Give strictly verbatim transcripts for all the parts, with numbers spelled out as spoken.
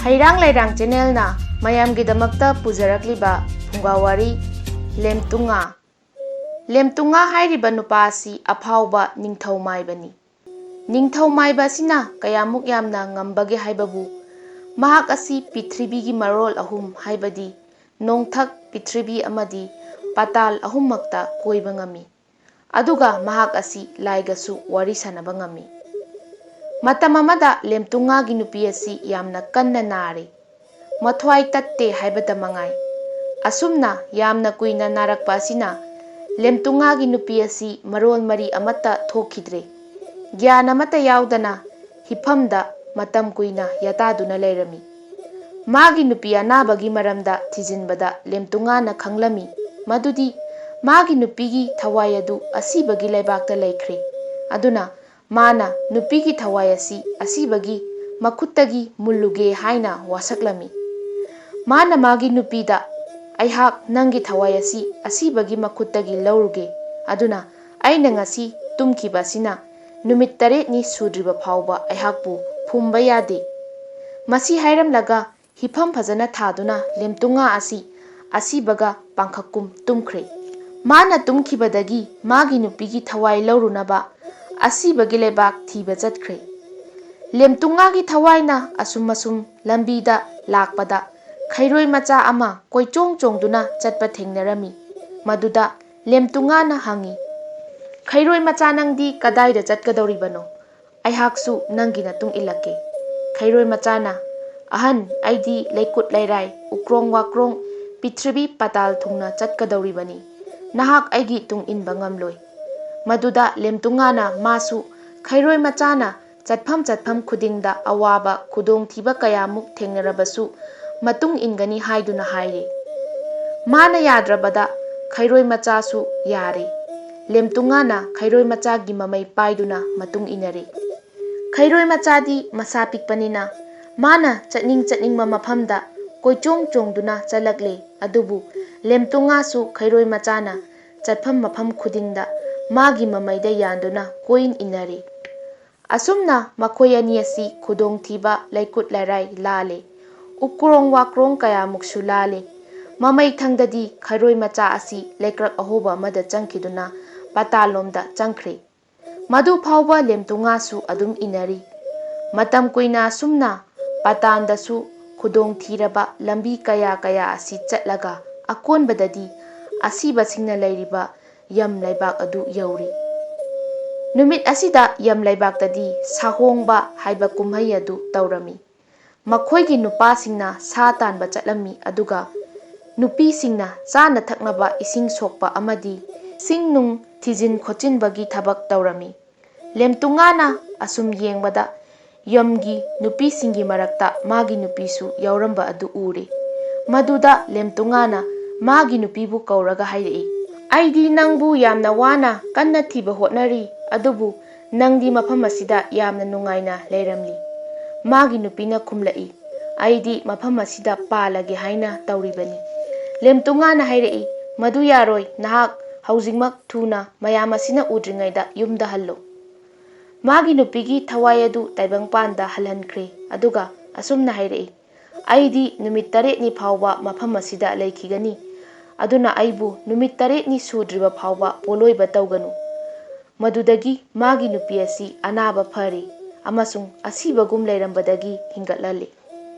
ꯂꯩꯔꯥꯡ ꯂꯩꯔꯥꯡ ꯆꯦꯅꯦꯜꯅ ꯃꯌꯥꯝꯒꯤꯗꯃꯛꯇ ꯄꯨꯖꯔꯛꯂꯤꯕ ꯐꯨꯡꯒꯥ ꯋꯥꯔꯤ, ꯂꯦꯝꯇꯨꯉꯥ꯫ ꯂꯦꯝꯇꯨꯉꯥ ꯍꯥꯏꯔꯤꯕ ꯅꯨꯄꯥ ꯑꯁꯤ ꯑꯐꯥꯎꯕ ꯅꯤꯡꯊꯧ ꯃꯥꯏꯕꯅꯤ꯫ ꯅꯤꯡꯊꯧ ꯃꯥꯏꯕ ꯑꯁꯤꯅ ꯀꯌꯥꯃꯨꯛ ꯌꯥꯝꯅ ꯉꯝꯕꯒꯦ ꯍꯥꯏꯕꯕꯨ, ꯃꯍꯥꯛ ꯑꯁꯤ ꯄ꯭ꯔꯤꯊꯤꯕꯤꯒꯤ ꯃꯔꯣꯜ ꯑꯍꯨꯝ, ꯍꯥꯏꯕꯗꯤ ꯅꯣꯡꯊꯛ, ꯄ꯭ꯔꯤꯊꯤꯕꯤ ꯑꯃꯗꯤ ꯄꯥꯇꯥꯜ ꯑꯍꯨꯝꯃꯛꯇ ꯀꯣꯏꯕ ꯉꯝꯃꯤ꯫ ꯑꯗꯨꯒ ꯃꯍꯥꯛ ꯑꯁꯤ ꯂꯥꯏꯒꯁꯨ ꯋꯥꯔꯤ ꯁꯥꯟꯅꯕ ꯉꯝꯃꯤ꯫ ꯃꯇꯝ ꯑꯃꯗ ꯂꯦꯝꯇꯨꯉꯥꯒꯤ ꯅꯨꯄꯤ ꯑꯁꯤ ꯌꯥꯝꯅ ꯀꯟꯅ ꯅꯥꯔꯦ꯫ ꯃꯊ꯭ꯋꯥꯏ ꯇꯠꯇꯦ ꯍꯥꯏꯕꯇ ꯃꯉꯥꯏ꯫ ꯑꯁꯨꯝꯅ ꯌꯥꯝꯅ ꯀꯨꯏꯅ ꯅꯥꯔꯛꯄ ꯑꯁꯤꯅ ꯂꯦꯝꯇꯨꯉꯥꯒꯤ ꯅꯨꯄꯤ ꯑꯁꯤ ꯃꯔꯣꯜ ꯃꯔꯤ ꯑꯃꯠꯇ ꯊꯣꯛꯈꯤꯗ꯭ꯔꯦ꯫ ꯒ꯭ꯌꯥꯟ ꯑꯃꯠꯇ ꯌꯥꯎꯗꯅ ꯍꯤꯞꯐꯝꯗ ꯃꯇꯝ ꯀꯨꯏꯅ ꯌꯥꯇꯥꯗꯨꯅ ꯂꯩꯔꯝꯃꯤ꯫ ꯃꯥꯒꯤ ꯅꯨꯄꯤ ꯑꯅꯥꯕꯒꯤ ꯃꯔꯝꯗ ꯊꯤꯖꯤꯟꯕꯗ ꯂꯦꯝꯇꯨꯉꯥꯅ ꯈꯪꯂꯝꯃꯤ ꯃꯗꯨꯗꯤ ꯃꯥꯒꯤ ꯅꯨꯄꯤꯒꯤ ꯊꯋꯥꯏ ꯑꯗꯨ ꯑꯁꯤꯕꯒꯤ ꯂꯩꯕꯥꯛꯇ ꯂꯩꯈ꯭ꯔꯦ꯫ ꯑꯗꯨꯅ ꯃꯥꯅ ꯅꯨꯄꯤꯒꯤ ꯊꯋꯥꯏ ꯑꯁꯤ ꯑꯁꯤꯕꯒꯤ ꯃꯈꯨꯠꯇꯒꯤ ꯃꯨꯜꯂꯨꯒꯦ ꯍꯥꯏꯅ ꯋꯥꯁꯛꯂꯝꯃꯤ꯫ ꯃꯥꯅ ꯃꯥꯒꯤ ꯅꯨꯄꯤꯗ, "ꯑꯩꯍꯥꯛ ꯅꯪꯒꯤ ꯊꯋꯥꯏ ꯑꯁꯤ ꯑꯁꯤꯕꯒꯤ ꯃꯈꯨꯠꯇꯒꯤ ꯂꯧꯔꯨꯒꯦ, ꯑꯗꯨꯅ ꯑꯩꯅ ꯉꯁꯤ ꯇꯨꯝꯈꯤꯕ ꯑꯁꯤꯅ ꯅꯨꯃꯤꯠ ꯇꯔꯦꯠꯅꯤ ꯁꯨꯗ꯭ꯔꯤꯕ ꯐꯥꯎꯕ ꯑꯩꯍꯥꯛꯄꯨ ꯐꯨꯝꯕ ꯌꯥꯗꯦ"꯫ ꯃꯁꯤ ꯍꯥꯏꯔꯝꯂꯒ ꯍꯤꯐꯝ ꯐꯖꯅ ꯊꯥꯗꯨꯅ ꯂꯦꯝꯇꯨꯉꯥ ꯑꯁꯤ ꯑꯁꯤꯕꯒ ꯄꯥꯡꯈꯛꯀꯨꯝ ꯇꯨꯝꯈ꯭ꯔꯦ꯫ ꯃꯥꯅ ꯇꯨꯝꯈꯤꯕꯗꯒꯤ ꯃꯥꯒꯤ ꯅꯨꯄꯤꯒꯤ ꯊꯋꯥꯏ ꯂꯧꯔꯨꯅꯕ ꯑꯁꯤꯕꯒꯤ ꯂꯩꯕꯥꯛ ꯊꯤꯕ ꯆꯠꯈ꯭ꯔꯦ꯫ ꯂꯦꯝꯇꯨꯉꯥꯒꯤ ꯊꯋꯥꯏꯅ ꯑꯁꯨꯝ ꯑꯁꯨꯝ ꯂꯝꯕꯤꯗ ꯂꯥꯛꯄꯗ ꯈꯩꯔꯣꯏ ꯃꯆꯥ ꯑꯃ ꯀꯣꯏꯆꯣꯡ ꯆꯣꯡꯗꯨꯅ ꯆꯠꯄ ꯊꯦꯡꯅꯔꯝꯃꯤ꯫ ꯃꯗꯨꯗ ꯂꯦꯝꯇꯨꯉꯥꯅ ꯍꯪꯉꯤ, "ꯈꯩꯔꯣꯏ ꯃꯆꯥ, ꯅꯪꯗꯤ ꯀꯗꯥꯏꯗ ꯆꯠꯀꯗꯧꯔꯤꯕꯅꯣ? ꯑꯩꯍꯥꯛꯁꯨ ꯅꯪꯒꯤ ꯃꯇꯨꯡ ꯏꯜꯂꯛꯀꯦ"꯫ ꯈꯩꯔꯣꯏ ꯃꯆꯥꯅ, "ꯑꯍꯟ, ꯑꯩꯗꯤ ꯂꯩꯀꯨꯠ ꯂꯩꯔꯥꯏ, ꯎꯀ꯭ꯔꯣꯡ ꯋꯥꯀ꯭ꯔꯣꯡ, ꯄ꯭ꯔꯤꯊꯤꯕꯤ ꯄꯥꯇꯥꯜ ꯊꯨꯡꯅ ꯆꯠꯀꯗꯧꯔꯤꯕꯅꯤ꯫ ꯅꯍꯥꯛ ꯑꯩꯒꯤ ꯇꯨꯡ ꯏꯟꯕ ꯉꯝꯂꯣꯏ"꯫ ꯃꯗꯨꯗ ꯂꯦꯝꯇꯨꯉꯥꯅ ꯃꯥꯁꯨ ꯈꯩꯔꯣꯏ ꯃꯆꯥꯅ ꯆꯠꯐꯝ ꯆꯠꯐꯝ ꯈꯨꯗꯤꯡꯗ ꯑꯋꯥꯕ ꯈꯨꯗꯣꯡꯊꯤꯕ ꯀꯌꯥꯃꯨꯛ ꯊꯦꯡꯅꯔꯕꯁꯨ ꯃꯇꯨꯡ ꯏꯟꯒꯅꯤ ꯍꯥꯏꯗꯨꯅ ꯍꯥꯏꯔꯦ꯫ ꯃꯥꯅ ꯌꯥꯗ꯭ꯔꯕꯗ ꯈꯩꯔꯣꯏ ꯃꯆꯥꯁꯨ ꯌꯥꯔꯦ꯫ ꯂꯦꯝꯇꯨꯉꯥꯅ ꯈꯩꯔꯣꯏ ꯃꯆꯥꯒꯤ ꯃꯃꯩ ꯄꯥꯏꯗꯨꯅ ꯃꯇꯨꯡ ꯏꯟꯅꯔꯦ꯫ ꯈꯩꯔꯣꯏ ꯃꯆꯥꯗꯤ ꯃꯁꯥ ꯄꯤꯛꯄꯅꯤꯅ ꯃꯥꯅ ꯆꯠꯅꯤꯡ ꯆꯠꯅꯤꯡꯕ ꯃꯐꯝꯗ ꯀꯣꯏꯆꯣꯡ ꯆꯣꯡꯗꯨꯅ ꯆꯠꯂꯛꯂꯦ꯫ ꯑꯗꯨꯕꯨ ꯂꯦꯝꯇꯨꯉꯥꯁꯨ ꯈꯩꯔꯣꯏ ꯃꯆꯥꯅ ꯆꯠꯐꯝ ꯃꯐꯝ ꯈꯨꯗꯤꯡꯗ ꯃꯥꯒꯤ ꯃꯃꯩꯗ ꯌꯥꯟꯗꯨꯅ ꯀꯣꯏꯏꯟ ꯏꯟꯅꯔꯦ꯫ ꯑꯁꯨꯝꯅ ꯃꯈꯣꯏ ꯑꯅꯤ ꯑꯁꯤ ꯈꯨꯗꯣꯡꯊꯤꯕ ꯂꯩꯀꯨꯠ ꯂꯩꯔꯥꯏ ꯂꯥꯜꯂꯦ꯫ ꯎꯀ꯭ꯔꯣꯡ ꯋꯥꯀ꯭ꯔꯣꯡ ꯀꯌꯥꯃꯨꯛꯁꯨ ꯂꯥꯜꯂꯤ꯫ ꯃꯃꯩ ꯊꯪꯗꯗꯤ ꯈꯩꯔꯣꯏ ꯃꯆꯥ ꯑꯁꯤ ꯂꯩꯀ꯭ꯔꯛ ꯑꯍꯣꯕ ꯑꯃꯗ ꯆꯪꯈꯤꯗꯨꯅ ꯄꯥꯇꯥꯜꯂꯣꯝꯗ ꯆꯪꯈ꯭ꯔꯦ꯫ ꯃꯗꯨ ꯐꯥꯎꯕ ꯂꯦꯝꯇꯨꯉꯥꯁꯨ ꯑꯗꯨꯝ ꯏꯟꯅꯔꯤ꯫ ꯃꯇꯝ ꯀꯨꯏꯅ ꯑꯁꯨꯝꯅ ꯄꯥꯇꯥꯟꯗꯁꯨ ꯈꯨꯗꯣꯡ ꯊꯤꯔꯕ ꯂꯝꯕꯤ ꯀꯌꯥ ꯀꯌꯥ ꯑꯁꯤ ꯆꯠꯂꯒ ꯑꯀꯣꯟꯕꯗꯗꯤ ꯑꯁꯤꯕꯁꯤꯡꯅ ꯂꯩꯔꯤꯕ ꯌꯝ ꯂꯩꯕꯥꯛ ꯑꯗꯨ ꯌꯧꯔꯤ꯫ ꯅꯨꯃꯤꯠ ꯑꯁꯤꯗ ꯌꯝ ꯂꯩꯕꯥꯛꯇꯗꯤ ꯁꯥꯍꯣꯡꯕ ꯍꯥꯏꯕ ꯀꯨꯝꯍꯩ ꯑꯗꯨ ꯇꯧꯔꯝꯃꯤ꯫ ꯃꯈꯣꯏꯒꯤ ꯅꯨꯄꯥꯁꯤꯡꯅ ꯁꯥ ꯇꯥꯟꯕ ꯆꯠꯂꯝꯃꯤ, ꯑꯗꯨꯒ ꯅꯨꯄꯤꯁꯤꯡꯅ ꯆꯥꯅ ꯊꯛꯅꯕ ꯏꯁꯤꯡ ꯁꯣꯛꯄ ꯑꯃꯗꯤ ꯁꯤꯡ ꯅꯨꯡ ꯊꯤꯖꯤꯟ ꯈꯣꯠꯆꯤꯟꯕꯒꯤ ꯊꯕꯛ ꯇꯧꯔꯝꯃꯤ꯫ ꯂꯦꯝꯇꯨꯉꯥꯅ ꯑꯁꯨꯝ ꯌꯦꯡꯕꯗ ꯌꯝꯒꯤ ꯅꯨꯄꯤꯁꯤꯡꯒꯤ ꯃꯔꯛꯇ ꯃꯥꯒꯤ ꯅꯨꯄꯤꯁꯨ ꯌꯥꯎꯔꯝꯕ ꯑꯗꯨ ꯎꯔꯦ꯫ ꯃꯗꯨꯗ ꯂꯦꯝꯇꯨꯉꯥꯅ ꯃꯥꯒꯤ ꯅꯨꯄꯤꯕꯨ ꯀꯧꯔꯒ ꯍꯥꯏꯔꯛꯏ, "ꯑꯩꯗꯤ ꯅꯪꯕꯨ ꯌꯥꯝꯅ ꯋꯥꯅ ꯀꯟꯅ ꯊꯤꯕ ꯍꯣꯠꯅꯔꯤ, ꯑꯗꯨꯕꯨ ꯅꯪꯗꯤ ꯃꯐꯝ ꯑꯁꯤꯗ ꯌꯥꯝꯅ ꯅꯨꯡꯉꯥꯏꯅ ꯂꯩꯔꯝꯂꯤ꯫" ꯃꯥꯒꯤ ꯅꯨꯄꯤꯅ ꯈꯨꯝꯂꯛꯏ, "ꯑꯩꯗꯤ ꯃꯐꯝ ꯑꯁꯤꯗ ꯄꯥꯜꯂꯒꯦ ꯍꯥꯏꯅ ꯇꯧꯔꯤꯕꯅꯤ꯫" ꯂꯦꯝꯇꯨꯉꯥꯅ ꯍꯥꯏꯔꯛꯏ, "ꯃꯗꯨ ꯌꯥꯔꯣꯏ, ꯅꯍꯥꯛ ꯍꯧꯖꯤꯛꯃꯛ ꯊꯨꯅ ꯃꯌꯥꯝ ꯑꯁꯤꯅ ꯎꯗ꯭ꯔꯤꯉꯩꯗ ꯌꯨꯝꯗ ꯍꯜꯂꯨ꯫" ꯃꯥꯒꯤ ꯅꯨꯄꯤꯒꯤ ꯊꯋꯥꯏ ꯑꯗꯨ ꯇꯥꯏꯕꯪꯄꯥꯟꯗ ꯍꯜꯍꯟꯈ꯭ꯔꯦ, ꯑꯗꯨꯒ ꯑꯁꯨꯝꯅ ꯍꯥꯏꯔꯛꯏ, "ꯑꯩꯗꯤ ꯅꯨꯃꯤꯠ ꯇꯔꯦꯠꯅꯤ ꯐꯥꯎꯕ ꯃꯐꯝ ꯑꯁꯤꯗ ꯂꯩꯈꯤꯒꯅꯤ, ꯑꯗꯨꯅ ꯑꯩꯕꯨ ꯅꯨꯃꯤꯠ ꯇꯔꯦꯠꯅꯤ ꯁꯨꯗ꯭ꯔꯤꯕ ꯐꯥꯎꯕ ꯄꯣꯂꯣꯏꯕ ꯇꯧꯒꯅꯨ꯫" ꯃꯗꯨꯗꯒꯤ ꯃꯥꯒꯤ ꯅꯨꯄꯤ ꯑꯁꯤ ꯑꯅꯥꯕ ꯐꯔꯤ ꯑꯃꯁꯨꯡ ꯑꯁꯤꯕꯒꯨꯝ ꯂꯩꯔꯝꯕꯗꯒꯤ ꯍꯤꯡꯒꯠꯍꯜꯂꯤ꯫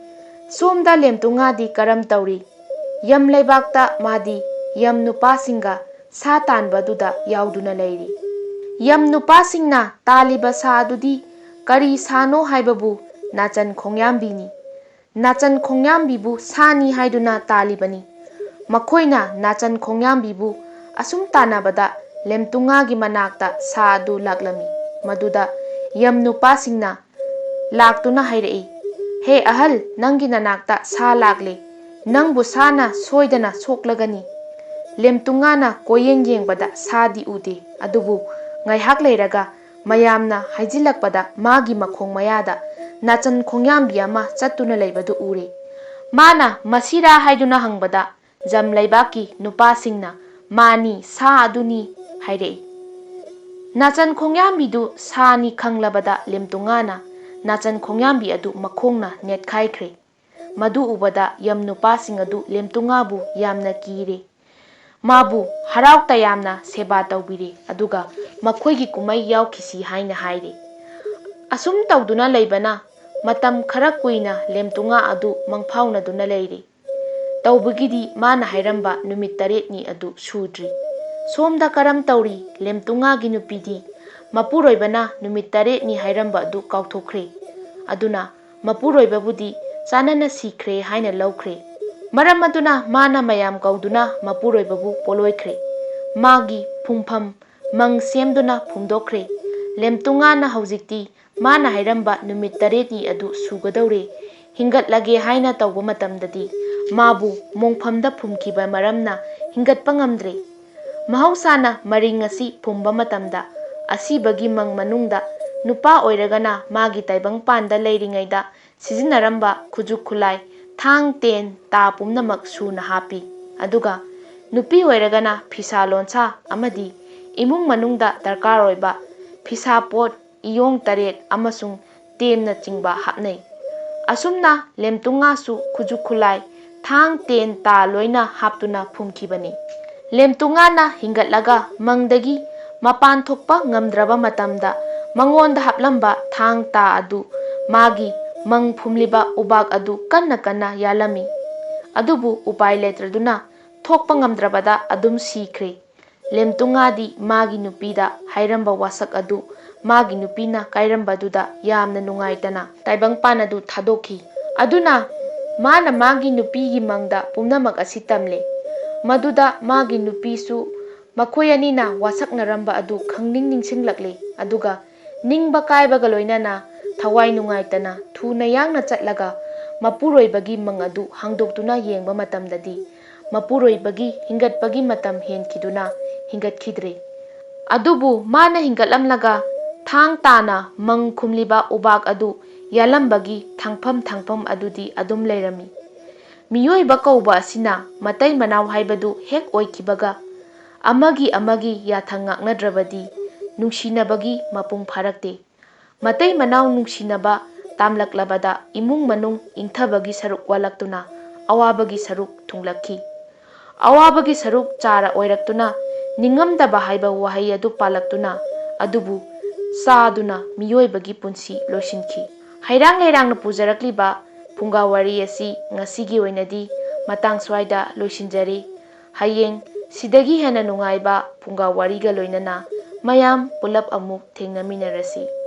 ꯁꯣꯝꯗ ꯂꯦꯝꯇꯨꯉꯥꯗꯤ ꯀꯔꯝ ꯇꯧꯔꯤ? ꯌꯝ ꯂꯩꯕꯥꯛꯇ ꯃꯥꯗꯤ ꯌꯝ ꯅꯨꯄꯥꯁꯤꯡꯒ ꯁꯥ ꯇꯥꯟꯕꯗꯨꯗ ꯌꯥꯎꯗꯨꯅ ꯂꯩꯔꯤ꯫ ꯌꯝ ꯅꯨꯄꯥꯁꯤꯡꯅ ꯇꯥꯜꯂꯤꯕ ꯁꯥ ꯑꯗꯨꯗꯤ ꯀꯔꯤ ꯁꯥꯅꯣ ꯍꯥꯏꯕꯕꯨ ꯅꯥꯆꯟ ꯈꯣꯡꯌꯥꯝꯕꯤꯅꯤ꯫ ꯅꯥꯆꯟ ꯈꯣꯡꯌꯥꯝꯕꯤꯕꯨ ꯁꯥꯅꯤ ꯍꯥꯏꯗꯨꯅ ꯇꯥꯜꯂꯤꯕꯅꯤ꯫ ꯃꯈꯣꯏꯅ ꯅꯥꯆꯟ ꯈꯣꯡꯌꯥꯝꯕꯤꯕꯨ ꯑꯁꯨꯝ ꯇꯥꯟꯅꯕꯗ ꯂꯦꯝꯇꯨꯉꯥꯒꯤ ꯃꯅꯥꯛꯇ ꯁꯥ ꯑꯗꯨ ꯂꯥꯛꯂꯝꯃꯤ꯫ ꯃꯗꯨꯗ ꯌꯝ ꯅꯨꯄꯥꯁꯤꯡꯅ ꯂꯥꯛꯇꯨꯅ ꯍꯥꯏꯔꯛꯏ, "ꯍꯦ ꯑꯍꯜ, ꯅꯪꯒꯤ ꯅꯅꯥꯛꯇ ꯁꯥ ꯂꯥꯛꯂꯦ꯫ ꯅꯪꯕꯨ ꯁꯥꯅ ꯁꯣꯏꯗꯅ ꯁꯣꯛꯂꯒꯅꯤ꯫" ꯂꯦꯝꯇꯨꯉꯥꯅ ꯀꯣꯏꯌꯦꯡ ꯌꯦꯡꯕꯗ ꯁꯥꯗꯤ ꯎꯗꯦ, ꯑꯗꯨꯕꯨ ꯉꯥꯏꯍꯥꯛ ꯂꯩꯔꯒ ꯃꯌꯥꯝꯅ ꯍꯥꯏꯖꯤꯜꯂꯛꯄꯗ ꯃꯥꯒꯤ ꯃꯈꯣꯡ ꯃꯌꯥꯗ ꯅꯥꯆꯟ ꯈꯣꯡꯌꯥꯝꯕꯤ ꯑꯃ ꯆꯠꯇꯨꯅ ꯂꯩꯕꯗꯨ ꯎꯔꯦ꯫ ꯃꯥꯅ "ꯃꯁꯤꯔꯥ?" ꯍꯥꯏꯗꯨꯅ ꯍꯪꯕꯗ ꯖꯝ ꯂꯩꯕꯥꯛꯀꯤ ꯅꯨꯄꯥꯁꯤꯡꯅ "ꯃꯥꯅꯤ, ꯁꯥ ꯑꯗꯨꯅꯤ" ꯍꯥꯏꯔꯛꯏ꯫ ꯅꯥꯆꯟ ꯈꯣꯡꯌꯥꯝꯕꯤꯗꯨ ꯁꯥꯅꯤ ꯈꯪꯂꯕꯗ ꯂꯦꯝꯇꯨꯉꯥꯅ ꯅꯥꯆꯟ ꯈꯣꯡꯌꯥꯝꯕꯤ ꯑꯗꯨ ꯃꯈꯣꯡꯅ ꯅꯦꯠꯈꯥꯏꯈ꯭ꯔꯦ꯫ ꯃꯗꯨ ꯎꯕꯗ ꯌꯝ ꯅꯨꯄꯥꯁꯤꯡ ꯑꯗꯨ ꯂꯦꯝꯇꯨꯉꯥꯕꯨ ꯌꯥꯝꯅ ꯀꯤꯔꯦ꯫ ꯃꯥꯕꯨ ꯍꯔꯥꯎ ꯇꯌꯥꯝꯅ ꯁꯦꯕꯥ ꯇꯧꯕꯤꯔꯦ, ꯑꯗꯨꯒ ꯃꯈꯣꯏꯒꯤ ꯀꯨꯝꯍꯩ ꯌꯥꯎꯈꯤꯁꯤ ꯍꯥꯏꯅ ꯍꯥꯏꯔꯦ꯫ ꯑꯁꯨꯝ ꯇꯧꯗꯨꯅ ꯂꯩꯕꯅ ꯃꯇꯝ ꯈꯔ ꯀꯨꯏꯅ ꯂꯦꯝꯇꯨꯉꯥ ꯑꯗꯨ ꯃꯪꯐꯥꯎꯅꯗꯨꯅ ꯂꯩꯔꯦ꯫ ꯇꯧꯕꯒꯤꯗꯤ ꯃꯥꯅ ꯍꯥꯏꯔꯝꯕ ꯅꯨꯃꯤꯠ ꯇꯔꯦꯠꯅꯤ ꯑꯗꯨ ꯁꯨꯗ꯭ꯔꯤ꯫ ꯁꯣꯝꯗ ꯀꯔꯝ ꯇꯧꯔꯤ? ꯂꯦꯝꯇꯨꯉꯥꯒꯤ ꯅꯨꯄꯤꯗꯤ ꯃꯄꯨꯔꯣꯏꯕꯅ ꯅꯨꯃꯤꯠ ꯇꯔꯦꯠꯅꯤ ꯍꯥꯏꯔꯝꯕ ꯑꯗꯨ ꯀꯥꯎꯊꯣꯛꯈ꯭ꯔꯦ꯫ ꯑꯗꯨꯅ ꯃꯄꯨꯔꯣꯏꯕꯕꯨꯗꯤ ꯆꯥꯟꯅꯅ ꯁꯤꯈ꯭ꯔꯦ ꯍꯥꯏꯅ ꯂꯧꯈ꯭ꯔꯦ꯫ ꯃꯔꯝ ꯑꯗꯨꯅ ꯃꯥꯅ ꯃꯌꯥꯝ ꯀꯧꯗꯨꯅ ꯃꯄꯨꯔꯣꯏꯕꯕꯨ ꯄꯣꯂꯣꯏꯈ꯭ꯔꯦ꯫ ꯃꯥꯒꯤ ꯐꯨꯝꯐꯝ ꯃꯪ ꯁꯦꯝꯗꯨꯅ ꯐꯨꯝꯗꯣꯛꯈ꯭ꯔꯦ꯫ ꯂꯦꯝꯇꯨꯉꯥꯅ ꯍꯧꯖꯤꯛꯇꯤ ꯃꯥꯅ ꯍꯥꯏꯔꯝꯕ ꯅꯨꯃꯤꯠ ꯇꯔꯦꯠꯅꯤ ꯑꯗꯨ ꯁꯨꯒꯗꯧꯔꯦ, ꯍꯤꯡꯒꯠꯂꯒꯦ ꯍꯥꯏꯅ ꯇꯧꯕ ꯃꯇꯝꯗꯗꯤ ꯃꯥꯕꯨ ꯃꯣꯡꯐꯝꯗ ꯐꯨꯝꯈꯤꯕ ꯃꯔꯝꯅ ꯍꯤꯡꯒꯠꯄ ꯉꯝꯗ꯭ꯔꯦ꯫ ꯃꯍꯧꯁꯥꯅ ꯃꯔꯤꯡ ꯑꯁꯤ ꯐꯨꯝꯕ ꯃꯇꯝꯗ ꯑꯁꯤꯕꯒꯤ ꯃꯪ ꯃꯅꯨꯡꯗ ꯅꯨꯄꯥ ꯑꯣꯏꯔꯒꯅ ꯃꯥꯒꯤ ꯇꯥꯏꯕꯪꯄꯥꯟꯗ ꯂꯩꯔꯤꯉꯩꯗ ꯁꯤꯖꯤꯟꯅꯔꯝꯕ ꯈꯨꯠꯁꯨ ꯈꯨꯠꯂꯥꯏ, ꯊꯥꯡ, ꯇꯦꯟ, ꯇꯥ ꯄꯨꯝꯅꯃꯛ ꯁꯨꯅ ꯍꯥꯞꯄꯤ꯫ ꯑꯗꯨꯒ ꯅꯨꯄꯤ ꯑꯣꯏꯔꯒꯅ ꯐꯤꯁꯥ ꯂꯣꯟꯁꯥ ꯑꯃꯗꯤ ꯏꯃꯨꯡ ꯃꯅꯨꯡꯗ ꯗꯔꯀꯥꯔ ꯑꯣꯏꯕ ꯐꯤꯁꯥꯄꯣꯠ, ꯏꯌꯣꯡ ꯇꯔꯦꯠ ꯑꯃꯁꯨꯡ ꯇꯦꯝꯅꯆꯤꯡꯕ ꯍꯥꯞꯅꯩ꯫ ꯑꯁꯨꯝꯅ ꯂꯦꯝꯇꯨꯉꯥꯁꯨ ꯈꯨꯠꯁꯨ ꯈꯨꯠꯂꯥꯏ, ꯊꯥꯡ, ꯇꯦꯟ, ꯇꯥ ꯂꯣꯏꯅ ꯍꯥꯞꯇꯨꯅ ꯐꯨꯝꯈꯤꯕꯅꯤ꯫ ꯂꯦꯝꯇꯨꯉꯥꯅ ꯍꯤꯡꯒꯠꯂꯒ ꯃꯪꯗꯒꯤ ꯃꯄꯥꯟ ꯊꯣꯛꯄ ꯉꯝꯗ꯭ꯔꯕ ꯃꯇꯝꯗ ꯃꯉꯣꯟꯗ ꯍꯥꯞꯂꯝꯕ ꯊꯥꯡ ꯇꯥ ꯑꯗꯨ ꯃꯥꯒꯤ ꯃꯪ ꯐꯨꯝꯂꯤꯕ ꯎꯕꯥꯛ ꯑꯗꯨ ꯀꯟꯅ ꯀꯟꯅ ꯌꯥꯜꯂꯝꯃꯤ꯫ ꯑꯗꯨꯕꯨ ꯎꯄꯥꯏ ꯂꯩꯇ꯭ꯔꯗꯨꯅ ꯊꯣꯛꯄ ꯉꯝꯗ꯭ꯔꯕꯗ ꯑꯗꯨꯝ ꯁꯤꯈ꯭ꯔꯦ꯫ ꯂꯦꯝꯇꯨꯉꯥꯗꯤ ꯃꯥꯒꯤ ꯅꯨꯄꯤꯗ ꯍꯥꯏꯔꯝꯕ ꯋꯥꯁꯛ ꯑꯗꯨ ꯃꯥꯒꯤ ꯅꯨꯄꯤꯅ ꯀꯥꯏꯔꯝꯕꯗꯨꯗ ꯌꯥꯝꯅ ꯅꯨꯡꯉꯥꯏꯇꯅ ꯇꯥꯏꯕꯪꯄꯥꯟ ꯑꯗꯨ ꯊꯥꯗꯣꯛꯈꯤ꯫ ꯑꯗꯨꯅ ꯃꯥꯅ ꯃꯥꯒꯤ ꯅꯨꯄꯤꯒꯤ ꯃꯪꯗ ꯄꯨꯝꯅꯃꯛ ꯑꯁꯤ ꯇꯝꯂꯦ꯫ ꯃꯗꯨꯗ ꯃꯥꯒꯤ ꯅꯨꯄꯤꯁꯨ ꯃꯈꯣꯏ ꯑꯅꯤꯅ ꯋꯥꯁꯛꯅꯔꯝꯕ ꯑꯗꯨ ꯈꯪꯅꯤꯡ ꯅꯤꯡꯁꯤꯡꯂꯛꯂꯦ꯫ ꯑꯗꯨꯒ ꯅꯤꯡꯕ ꯀꯥꯏꯕꯒ ꯂꯣꯏꯅꯅ ꯊꯋꯥꯏ ꯅꯨꯡꯉꯥꯏꯇꯅ ꯊꯨꯅ ꯌꯥꯡꯅ ꯆꯠꯂꯒ ꯃꯄꯨꯔꯣꯏꯕꯒꯤ ꯃꯪ ꯑꯗꯨ ꯍꯥꯡꯗꯣꯛꯇꯨꯅ ꯌꯦꯡꯕ ꯃꯇꯝꯗꯗꯤ ꯃꯄꯨꯔꯣꯏꯕꯒꯤ ꯍꯤꯡꯒꯠꯄꯒꯤ ꯃꯇꯝ ꯍꯦꯟꯈꯤꯗꯨꯅ ꯍꯤꯡꯒꯠꯈꯤꯗ꯭ꯔꯦ꯫ ꯑꯗꯨꯕꯨ ꯃꯥꯅ ꯍꯤꯡꯒꯠꯂꯝꯂꯒ ꯊꯥꯡ ꯇꯥꯅ ꯃꯪ ꯈꯨꯝꯂꯤꯕ ꯎꯕꯥꯛ ꯑꯗꯨ ꯌꯥꯜꯂꯝꯕꯒꯤ ꯊꯥꯡꯐꯝ ꯊꯥꯡꯐꯝ ꯑꯗꯨꯗꯤ ꯑꯗꯨꯝ ꯂꯩꯔꯝꯃꯤ꯫ ꯃꯤꯑꯣꯏꯕ ꯀꯧꯕ ꯑꯁꯤꯅ ꯃꯇꯩ ꯃꯅꯥꯎ ꯍꯥꯏꯕꯗꯨ ꯍꯦꯛ ꯑꯣꯏꯈꯤꯕꯒ ꯑꯃꯒꯤ ꯑꯃꯒꯤ ꯌꯥꯊꯪ ꯉꯥꯛꯅꯗ꯭ꯔꯕꯗꯤ ꯅꯨꯡꯁꯤꯅꯕꯒꯤ ꯃꯄꯨꯡ ꯐꯥꯔꯛꯇꯦ꯫ ꯃꯇꯩ ꯃꯅꯥꯎ ꯅꯨꯡꯁꯤꯅꯕ ꯇꯥꯝꯂꯛꯂꯕꯗ ꯏꯃꯨꯡ ꯃꯅꯨꯡ ꯏꯪꯊꯕꯒꯤ ꯁꯔꯨꯛ ꯋꯥꯠꯂꯛꯇꯨꯅ ꯑꯋꯥꯕꯒꯤ ꯁꯔꯨꯛ ꯊꯨꯡꯂꯛꯈꯤ꯫ ꯑꯋꯥꯕꯒꯤ ꯁꯔꯨꯛ ꯆꯥꯔ ꯑꯣꯏꯔꯛꯇꯨꯅ ꯅꯤꯡꯉꯝꯗꯕ ꯍꯥꯏꯕ ꯋꯥꯍꯩ ꯑꯗꯨ ꯄꯥꯜꯂꯛꯇꯨꯅ ꯑꯗꯨꯕꯨ ꯆꯥꯗꯨꯅ ꯃꯤꯑꯣꯏꯕꯒꯤ ꯄꯨꯟꯁꯤ ꯂꯣꯏꯁꯤꯟꯈꯤ꯫ ꯍꯩꯔꯥꯡ ꯂꯩꯔꯥꯡꯅ ꯄꯨꯖꯔꯛꯂꯤꯕ ꯐꯨꯡꯒꯥ ꯋꯥꯔꯤ ꯑꯁꯤ ꯉꯁꯤꯒꯤ ꯑꯣꯏꯅꯗꯤ ꯃꯇꯥꯡ ꯁ꯭ꯋꯥꯏꯗ ꯂꯣꯏꯁꯤꯟꯖꯔꯤ꯫ ꯍꯌꯦꯡ ꯁꯤꯗꯒꯤ ꯍꯦꯟꯅ ꯅꯨꯡꯉꯥꯏꯕ ꯐꯨꯡꯒꯥ ꯋꯥꯔꯤꯒ ꯂꯣꯏꯅꯅ ꯃꯌꯥꯝ ꯄꯨꯂꯞ ꯑꯃꯨꯛ ꯊꯦꯡꯅꯃꯤꯟꯅꯔꯁꯤ꯫